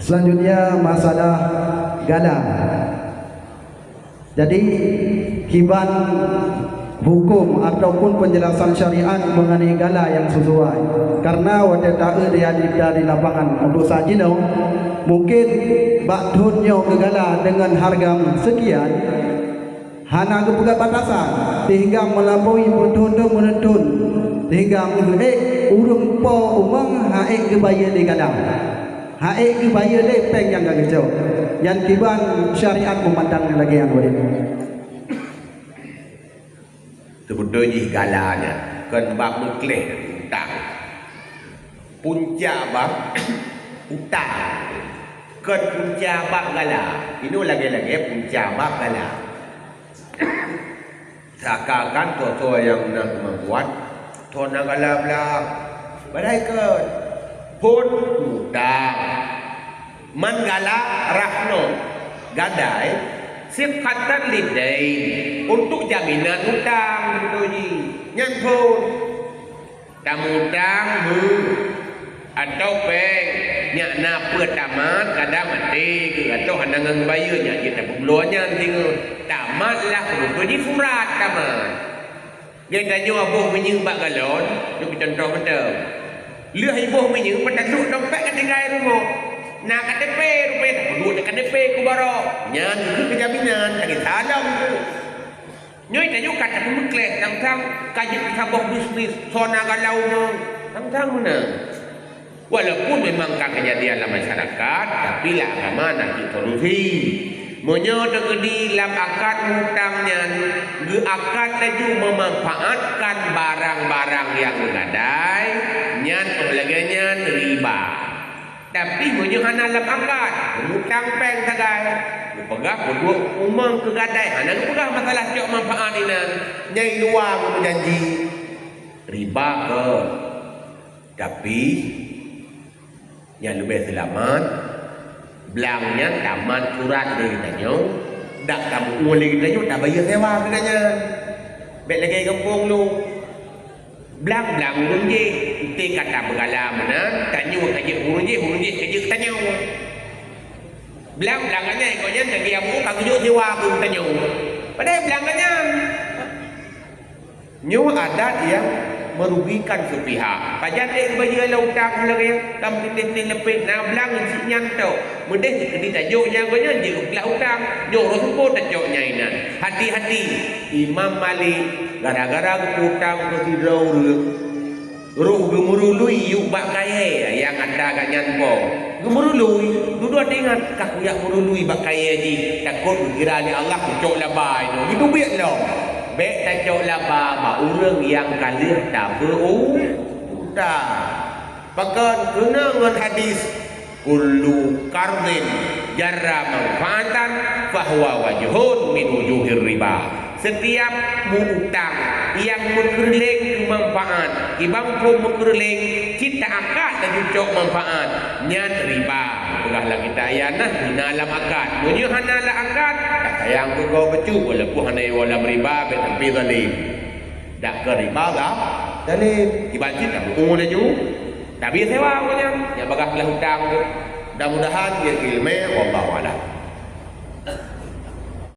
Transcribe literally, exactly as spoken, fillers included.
Selanjutnya, masalah gala. Jadi, kiban hukum ataupun penjelasan syariat mengenai gala yang sesuai. Karena watée taeu di, di, di lapangan untuk saat jinoe, mungkin bak thon nyoe keu gala dengan harga sekian, hana geupeugah batasan, sehingga melampaui beuthon-thon meuthon, sehingga meuheuék ureuëng po umong hana ék geubayeue lé gala. Hana ék geubayeue lé péng nyang ka geucok. Nyan kiban syariat meumandang lagée nyan, Walid. Teubeutôi jih gala nyan kon bab meukleh, utang. Punca bab utang. Kon punca bab gala. Inoe lagée-lagée punca bab gala. Seakan-akan soe-soe nyang na keumanpuan, soe na gala blah. Padahai kon. Phon utang. Man gala rahnoe, gadai, siqatan liddain, untuk jaminan utang, beutôi jih. Nyan phon. Tamutang beuh atau péng, nyak na peuet tamat, kadang maté keu atau hana ngon bayeue, nyak jeuet tapeubloe nyan singoh. Tamat lah, beutôi jih surat tamat. Geutanyoe boh minyeuk bak galon, neuk contoh mantong. Lheueh iboh minyeuk, peutanyoe dompet ka tinggai rumoh. Na K T P rupanya, tapeuduek di K T P keu barô. Nyan keuh keu jaminan, lagée saleuem tu. Nyoe tanyoe ka tapeumeukléh, tang-tang ka jeuet saboh bisnis, soe na gala uneung, tang-tang meunan. Walaupun memang ka keujadian lam masyarakat, tapi lam agama na cit solusi. Meunyoe teukeudi lam akad utang nyan geuakad laju meumanfaatkan barang-barang nyang geugadai, nyan óh lagée nyan riba. Tapi meunyoe hana lam akad, meutang péng sagai, geupeugah peuduek umong keu gadai, hana geupeugah masalah cok manfaat inan, nyang i luwa geumeujanji, riba keu. Tapi nyang leubeh seulamat, blang nyan tamat surat lé geutanyoe, dak tamu'ue lé geutanyoe, tabayeue sewa keu gobnyan. Bék lagée gampông lôn. Blang-blang ureuëng jih, enté ka tapeugala meunan, tanyoe ka jeuet ureuëng jih, ureuëng jih ka jeuet tanyoe. Blang-blang nyan, kok nyan lagée abu ka geujok sewa keu tanyoe. Padahai blang nyan. Nyoe adat nyang merugikan sepihak. Pajan ék bayeue lam utang lagée nyan, ka meutintéh-tintéh leupet na blang cit nyan tok. Meudeh jih keuneuk tajok nyang gobnyan jeuet keu utang, nyoe roh seupôt tacok nyang inan. Hati-hati, Imam Malik gara-gara geupeutang keu sidroe ureuëng, roh geumeurului yup bak kayée nyang atra gobnyan po. Geumeurului, dudoe teuingat ka kujak meurului bak kayée jih, takot geukira lé Allah kucok laba nyoe. Geuteubiet lom, bék tacok laba bak ureuëng nyang ka lheueh tabeu-u-, utang. Pakon? Keunoe ngon hadis, "Kullu qardin jarra manfaatan fahuwa wajhun min wujuhir riba." Setiap meu-utang nyang meukeureuléng keu manfaat, kiban phon meukeureuléng cit ta-akad laju cok manfaat, nyan riba. Peugah lam kitab ayat nah, guna lam akad. Meunyoe hana lam akad, tak sayang keu gob bacut, walaupun hana iwoe lam riba, bék sampai zalim. Dak keu riba ga-, zalim. Kiban cit tamu'ue laju, tabayeue sewa gobnyan, nyang bagah glah utang tu. Mudah-mudahan jeuet keu ileumé, wallahu a'lam.